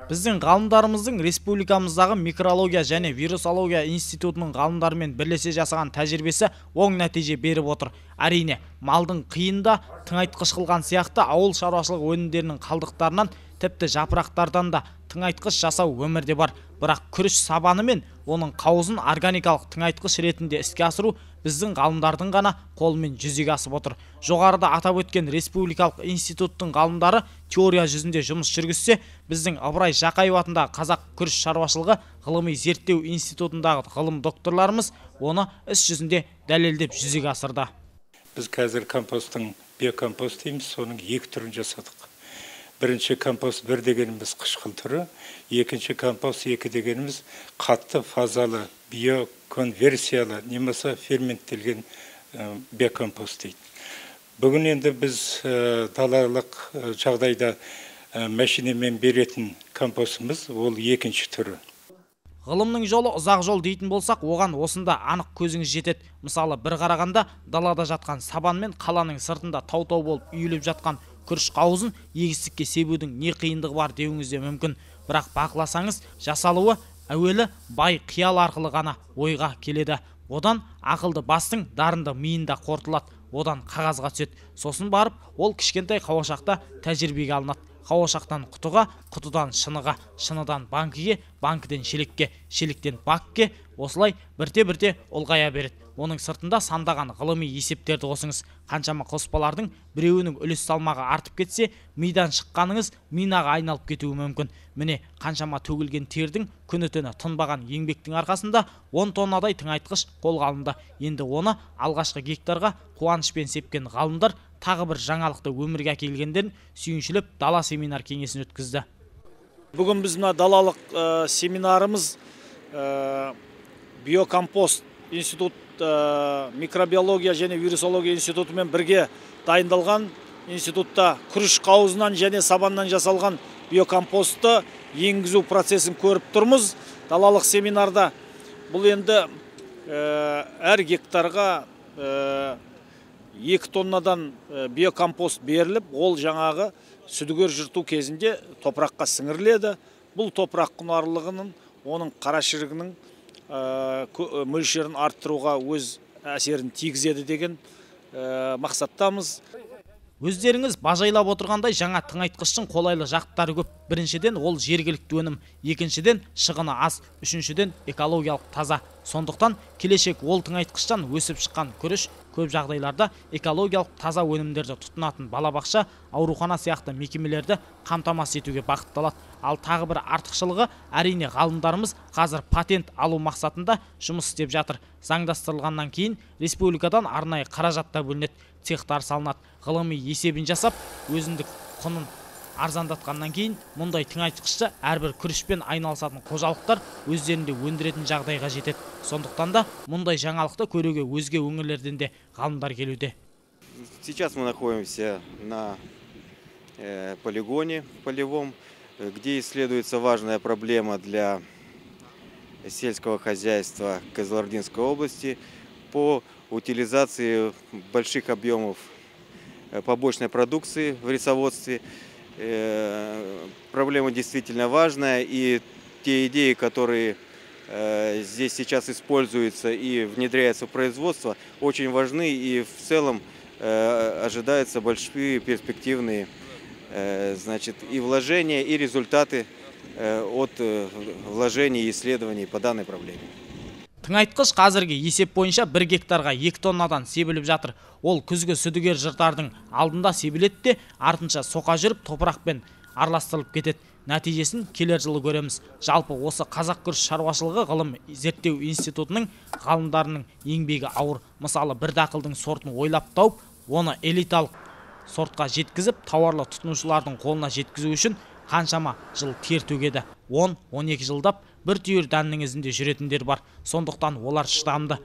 Біздің ғалымдарымыздың республикамыздағы микрология және вирусология институтының ғалымдарымен бірлесе жасаған тәжірибесі оң нәтиже беріп отыр. Әрине, малдың қиын да тыңайтқыш қылған сияқты ауыл шаруашылығы өнімдерінің қалдықтарынан, тіпті жапырақтардан да тыңайтқыш жасау өмірде бар. Бірақ күріш сабаны мен оның қауызын органикалық тыңайтқыш ретінде іске асыру біздің ғалымдардың ғана қолымен жүзеге асып отыр. Жоғарыда атап өткен республикалық институттың ғалымдары теория жүзінде жұмыс жүргізсе, біздің Ыбырай Жақаев атындағы Қазақ күріш шаруашылығы ғылыми зерттеу институтындағы ғылым докторларымыз оны іс жүзінде дәлелдеп жүзеге асырды. Біз қазір компосттың, биокомпост дейміз, соның екі түрін жасадық. Бірінші компост 1 дегеніміз қышқыл түрі, екінші компост 2 дегеніміз қатты фазалы, биоконверсиялы, немесе ферменттелген биокомпост дейді. Бүгін енді біз далалық жағдайда машинамен беретін компостымыз ол екінші түрі. Ғылымның жолы ұзақ жол дейтін болсақ, оған осында анық көзіңіз жетеді. Мысалы, бір қарағанда далада жатқан сабан мен қаланың сыртында тау-тау болып үйіліп жатқан күріш қауызын егістікке себудің не қиындығы бар деуіңіз де мүмкін. Бірақ бақыласаңыз, жасалуы әуелі бай қиял арқылы ғана ойға келеді. Одан ақылды бастың дарынды миында қорытылады, одан қағазға түседі. Сосын барып, ол кішкентай қауашақта тәжірибеге алынады. Қауашақтан құтыға, құтыдан шыныға, шыныдан банкіге, банкіден шелекке, шелектен бакке, осылай бірте-бірте ұлғая береді. Оның сыртында сандаған ғылыми есептерді қосыңыз. Қаншама қоспалардың біреуінің үлес салмағы артып кетсе, мидан шыққаныңыз минаға айналып кетуі мүмкін. Міне, қаншама төгілген тердің, күні-түні тынбаған еңбектің арқасында 10 тоннадай тыңайтқыш қолға алынды. Енді оны алғашқы гектарға қуанышпен сепкен ғалымдар тағы бір жаңалықты өмірге әкелгендерін сүйіншілеп дала семинар кеңесін өткізді. Бүгін біз мына далалық семинарымыз биокомпост институт, микробиология және вирусология институтымен бірге дайындалған институтта күріш қауызынан және сабаннан жасалған биокомпостты енгізу процесін көріп тұрмыз. Далалық семинарда бұл енді әр гектарға 2 тоннадан биокомпост беріліп, ол жаңағы сүдігер жырту кезінде топыраққа сіңіріледі. Бұл топырақ құнарлылығының, оның қара шірігінің мөлшерін арттыруға өз әсерін тигізеді деген мақсаттамыз. Өздеріңіз бажайлап отырғандай, жаңа тыңайтқыштың қолайлы жақтары көп. Біріншіден, ол жергілікті өнім, екіншіден, шығыны аз, үшіншіден, экологиялық таза. Сондықтан келешек ол тыңайтқыштан өсіп шыққан күріш көп жағдайларда экологиялық таза өнімдерді тұтынатын балабақша, аурухана сияқты мекемелерді қамтамасыз етуге бағытталады. Ал тағы бір артықшылығы, әрине, ғалымдарымыз қазір патент алу мақсатында жұмыс істеп жатыр. Заңдастырылғаннан кейін республикадан арнайы қаражат та бөлінеді, цехтар салынады. Ғылыми есебін жасап, өзіндік құнын арзандатқаннан кейін мұндай тыңайтқышты әрбір күрішпен айналысатын қожалықтар өздерінде өндіретін жағдайға жетеді. Сондықтан да мұндай жаңалықты көруге өзге өңірлерден де ғалымдар келуде. Сейчас мы находимся на полигоне полевом, где исследуется важная проблема для сельского хозяйства Кызылординской области по утилизации больших объемов побочной продукции в рисоводстве. Проблема действительно важная, и те идеи, которые здесь сейчас используются и внедряются в производство, очень важны, и в целом ожидаются большие перспективные, значит, и вложения, и результаты от вложений и исследований по данной проблеме. Тыңайтқыш қазіргі есеп бойынша 1 гектарға 2 тоннадан себіліп жатыр. Ол күзгі сүдігер жыртардың алдында себіледі де, артынша соқа жүріп топырақпен араластырылып кетеді. Нәтижесін келер жылы көреміз. Жалпы осы Қазақ күріш шаруашылығы ғылым зерттеу институтының ғалымдарының еңбегі ауыр. Мысалы, бір дақылдың сортын ойлап тауып, оны элиталық сортқа жеткізіп, тауарлы тұтынушылардың қолына жеткізу үшін қаншама жыл тер төгеді. 10-12 жылдап бір түйір дәннің ізінде жүретіндер бар. Сондықтан олар шыдамды.